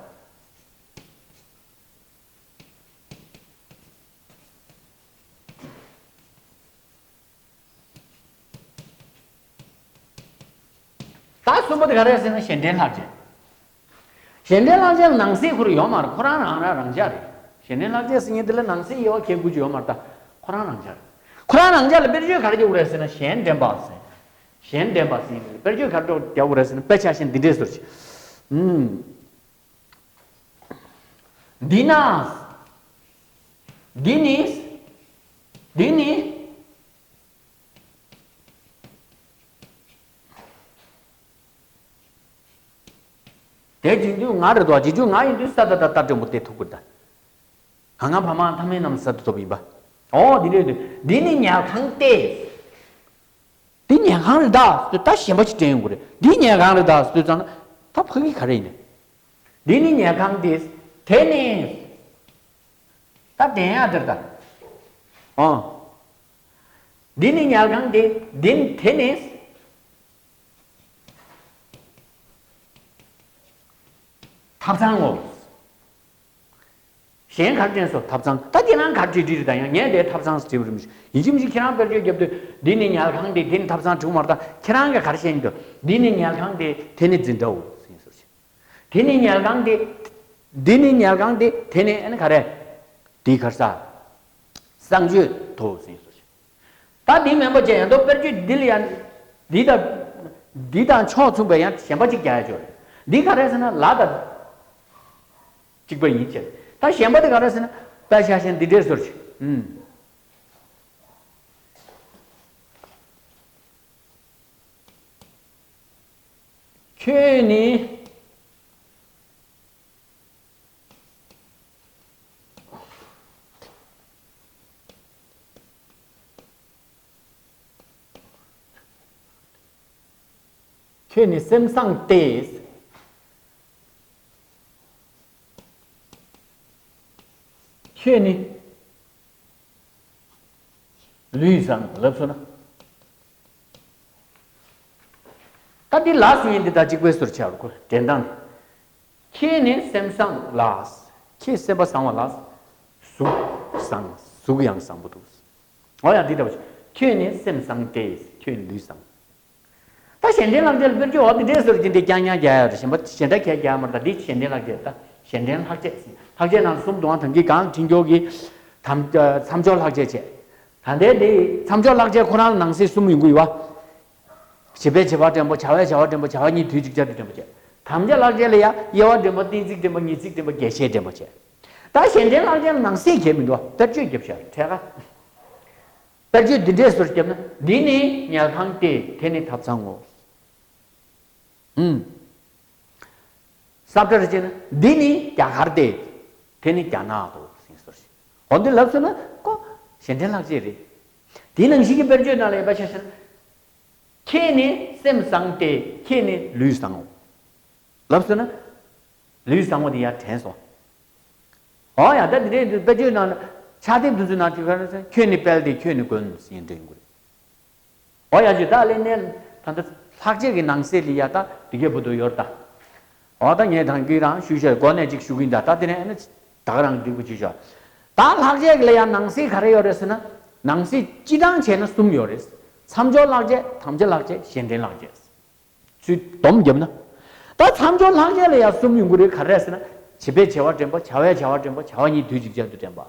ད་གསུམ་པ་དེ་ག་རེ་ཟེར་ན་གཞན་འདྲེན་ལྷག་བཅས། གཞན་འདྲེན་ལྷག་བཅས་ལ་ནང་གསེས་ཁོ་རང་ཡོད་མ་རེད། ཁོ་རང་རང་རང་རང་འཇགས་རེད། གཞན་འདྲེན་ལྷག་བཅས་ཟེར་མཁན་དེ་ལ་ནང་གསེས་དབྱེ་བ་གས་དགུ་ཅིག་ཡོད་མ་རེད་ད། ཁོ་རང་རང་འཇགས་རེད། ཁོ་རང་རང་འཇགས་ལ་དཔེར་བརྗོད་ག་རེ་རྒྱག་དགོས་རེད་ཟེར་ན་གཞན་འདྲེན་པ་ཟེར། གཞན་འདྲེན་པ་ཟེར་མཁན་དེ་ལ་དཔེར་བརྗོད་ག་རེ་རྒྱག་དགོས་རེད་ཟེར་ན་དཔེ་ཆ་བཞིན་འདི་འདྲས་ཟེར་ཅིག་ཨུམ། འདི་ན། འདི་ནི། འདི་ནི། དེ་རྗེས་འཇུག་ང་རེད་དོ། རྗེས་འཇུག་ང་ཡིན་དུས་ས་ད་ད་ལྟ་འགྲེང་བུ་དེ་ཐུག་པར་ད། ག་ང་བ་མ་ཐ་མའི་རྣམས་ས་ད་ཐོབ་ཡིན་པ། ཨོ་འདི་རེད་དུས་འདི་ནི་ཉལ་ཁང་སྟེ། འདི་ཉལ་ཁང་རེད་ད་ཟེར་ད་གཞན་པ་ཞིག་དྲན་ཡོང་གི་རེད། འདི་ཉལ་ཁང་རེད་ད་ཟེར་དུས་ཙང་ན་ད་ཕ་གི་ག་རེ་ཡིན་ནས། འདི་ནི་ཉལ་ཁང་སྟེ། དེ་ནི། ད་དེ་ཡང་དེར་ད། ཨོ། འདི་ནི་ཉལ་ཁང་སྟེ། འདི་ནི་དེ་ནི། ཐབ་ཚང་ངོ་། གཞན་གར་དྲན་སོ་ཐབ་ཚང་། ད་ཁྱེད་རང་གར་བྲིས་བྲིས་རེད། ད་ཡང་ངས་དེ་ཐབ་ཚང་བྲིས་པ་རེད། མི་ཤེས། ཡིན་གཅིག་མིན་གཅིག་ཁྱེད་རང་དཔེར་བརྗོད་རྒྱབ་དུས་འདི་ནི་ཉལ་ཁང་སྟེ། འདི་ནི་ཐབ་ཚང་བྲིས་མ་རེད། ད་ཁྱེད་རང་གིས་གར་ཤེས་འདུག་འདི་ནི་ཉལ་ཁང་སྟེ། དེ་ནི་འཛིན་གྲྭའོ་ཟེར་སོ། དེ་ནི་ཉལ་ཁང་སྟེ། འདི་ནི་ཉལ་ཁང་སྟེ། དེ་ནི་ཨ་ནི་ག་རེ། འདི་གར་ས། གསང་སྤྱོད་དོ་ཟེར་སོ། ད་འདི་མིན་པ་བྱས་ཡང་དོ་དཔེར་བརྗོད་འདི་ལ་ཡང་། འདི་དང་། འདི་དང་ཕྱོགས་མཚུངས་པའི་ཡང་གཞན་པ་གཅིག་རྒྱག་ཡ་ཅིག་ཡོད་རེད། འདི་ག་རེ་ཟེར་ན་ལ་དང་གཅིག་པ་ཡིན་ཅེས། ད་གཞན་པ་དེ་ག་རེ་ཟེར་ན། དཔེ་ཆ་བཞིན་འདི་འདྲའི་ཟུར་ཅིག་ཨུམ། ཁྱོད་ནི། ཁྱོད་ནི་སེམས་བཟང་སྟེ། ཁྱོད་ནི། ལུས་བཟང་ལབ་སོང་ན། ད་འདི་ལ་ཟེར་ཡིན་འདི་དང་གཅིག་པའི་ཟུར་ཆགས་རུ་ཁོ་འདྲེན་སྟངས། ཁྱེད་ནི་སེམས་བཟང་ལ། ཁྱེད་སེམས་པ་བཟང་བ་ལ། གཟུགས་བཟང་། གཟུགས་ཡང་བཟང་པོ་འདུག་འོ་ཡ་འདི་ལྟ་བུ་ཞིག་ཁྱོད་ནི་སེམས་བཟང་སྟེ། ཁྱོད་ནི་ལུས་བཟང་། ད་གཞན་ཕྲན་ལྷག་བཅས་ལ་དཔེར་བརྗོད་འོ་འདི་འདྲའི་ཟུར་གྱིས་འདི་རྐྱང་རྐྱང་རྒྱག་ཡ་རེད། གཞན་པ་གཞན་དག་གས་རྒྱག་མ་རེད། ད་འདི་གཞན་ཕྲན་ལྷག་བཅས་ཟེར། གཞན་ཕྲན་ལྷག་བཅས་ཟེར། ལྷག་བཅས་ནང་གསུམ་འདུག་ཨང་། ཐང་གི་གང་དྲིན་སྐྱོར་གྱི། དམ། མཚམས་སྦྱོར་ལྷག་བཅས་བྱས། ད་ལྟའི་འདི་མཚམས་སྦྱོར་ལྷག་བཅས་ཁོ་རང་ལ་ནང་གསེས་གསུམ་ཡོང་གི་ཡོད་པ། བྱེད་པས་བྱ་བ་འདྲེན་པ། བྱ་བས་བྱ་བ་འདྲེན་པ། བྱ་བ་ཉིད་དུས་གཅིག་ཅར་དུ་འདྲེན་པ་བྱས། དམ་བཅའ་ལྷག་བཅས་ལ་ཡང་དབྱེ་བ་འདྲེན་པ། གཏན་ཚིགས་འདྲེན་པ། ངེས་ཚིག་འདྲེན་པ། རྒྱས་བཤད་འདྲེན་པ་བྱས། ད་གཞན་ཕྲན་ལྷག་བཅས་ལ་ནང་གསེས་གང་ཡང་མི་འདུག་དཔེར་བརྗོད་རྒྱབ་ཤག་འཕྲལ་ཁ། དཔེར་བརྗོད་འདི་འདྲའི་ཟུར་བརྒྱབ་ན། འདི་ནི་ཉལ་ཁང་སྟེ། དེ་ནི་ཐབ་ཚང་ངོ་། ཨུམ། ས་བཀྲ་རེ་བྱས་ན། འདི་ནི་རྒྱ་གར་སྟེ། དེ་ནི་རྒྱ་ནག་ཏུ་ཟེར་ཟུར་ཞིག་འོ་འདི་ལབ་སོང་ན་ཀོ་གཞན་ཕྲན་ལྷག་བཅས་རེད། དེ་ནང་བཞིན་གྱི་དཔེར་བརྗོད་ནང་ལ་ཡོད་པ་ཆ་བཞག་ན། ཁྱེད་ནི་སེམས་བཟང་སྟེ། ཁྱེད་ནི་ལུས་བཟང་ངོ་། ལབ་སོང་ན། ལུས་བཟང་བོ་དེ་ཡར་དྲན་སོང་། འོ་ཡ། ད་དེ་འདྲའི་དཔེར་བརྗོད་ནང་ཕྱག་དེབ་འདི་ཚོའི་ནང་དེ་ག་རེ་ཟེར། ཁྱོད་ནི་དཔལ་ཏེ། ཁྱོད་ནི་མགོན་ཟེར་འདྲ་ཡོང་གི་རེད། འོ་ཡ། ཅི་ད་ལས་ནས་ད་ལྟ་ལྷག་བཅས་ཀྱི་ནང་གསེས་ལ་ཡ་ད་འདི་གའི་བུ་དུ་ཡོད་ད། འོ་ད་ངས་ད་གིན་རང་ཞུས་ཤག་འགོ་ནས་ཅིག་ཞུ་གི་ཡིན་ད། ད་དེ་ནས་ཨ་ནི་ད་ག་རང་འགྲིག་པོ་བྱེད་ཤག་ད་ལྷག་བཅས་ཀྱི་ལ་ཡ་ནང་གསེས་ག་རེ་ཡོད་རེད་ཟེར་ན། ནང་གསེས་སྤྱི་བཏང་བྱས་ན་གསུམ་ཡོད་རེད། མཚམས་སྦྱོར་ལྷག་བཅས། དམ་བཅའ་ལྷག་བཅས། གཞན་ཕྲན་ལྷག་བཅས། ཚུལ་སྡོམ་བརྒྱབ་ན། ད་མཚམས་སྦྱོར་ལྷག་བཅས་ལ་ཡང་གསུམ་ཡོང་གི་རེད། ག་རེ་ཟེར་ན། བྱེད་པས་བྱ་བ་འདྲེན་པ། བྱ་བས་བྱ་བ་འདྲེན་པ། བྱ་བ་ཉིད་དུས་གཅིག་ཅར་དུ་འདྲེན་པ།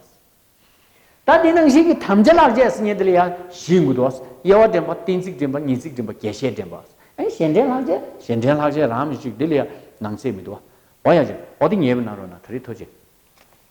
ད་འདི་ནང་བཞིན་གྱི་དམ་བཅའ་ལྷག་བཅས་ཟེར་མཁན་དེ་ལ་ཡང་བཞི་ཡོང་གི་འདུག་དབྱེ་བ་འདྲེན་པ། གཏན་ཚིགས་འདྲེན་པ། ངེས་ཚིག་འདྲེན་པ། རྒྱས་བཤད་འདྲེན་པ། ཨེ་གཞན་ཕྲན་ལྷག་བཅས། གཞན་ཕྲན་ལྷག་བཅས་རང་མི་གཅིག་འདི་ལ་ཡང་ནང་གསེས་མི་འདུག་འོ་ཡ་ཅིག་འོ་འདི་ངེས་པ་གནང་རོགས་གནང་། ད་རེས་ཐུགས་རྗེ་ཆེ།